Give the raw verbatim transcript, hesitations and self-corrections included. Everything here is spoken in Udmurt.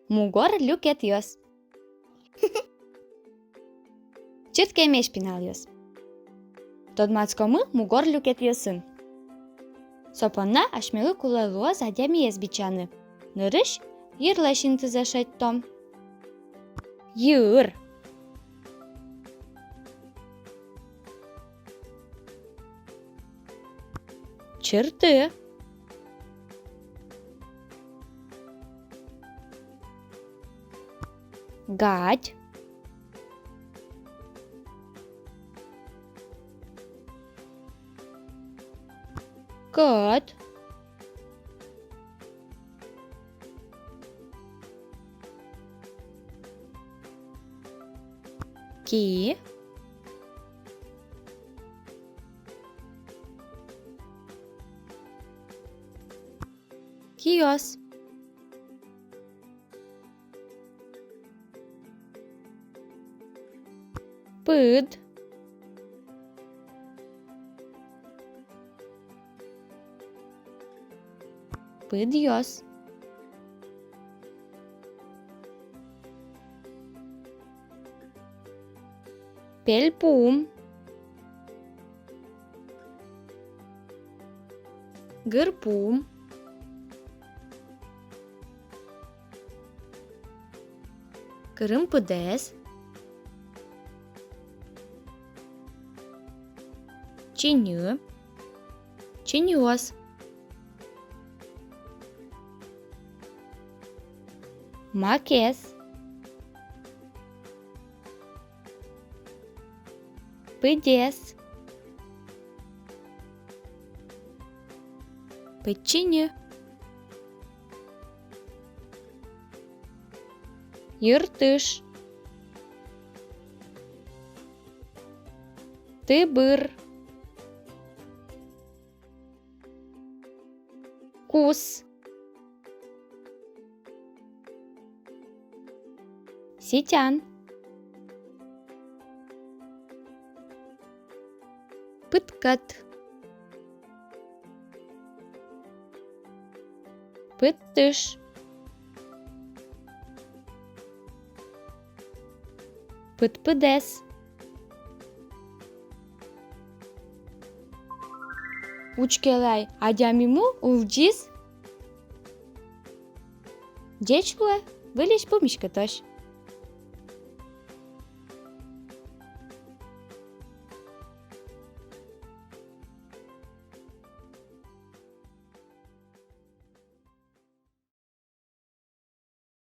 Мугор люкетъёс. Чырткемесь, пиналъёс. Тодматскомы мугор люкетъёсын. Со понна асьмелы кулэ луоз адямиез бичаны. Нырысь йырлэсь интызэ шедьтом. Йыр. Чырты. Гадь. Кӧт. Ки. Киос. Пыд. Пыдъёс. Пельпум. Гырпум. Кырымпыдэс. Чиньы. Чиньыос. Макес. Пыдес. Пыдчиньы. Йыртыш. Тыбыр. Кус. Ситян. Пыдкӧт. Пыдтыш. Пыдпыдэс. Учкелэ ай, адямимы улӟиз. Ӟеч луэ, выльысь пумиськытозь.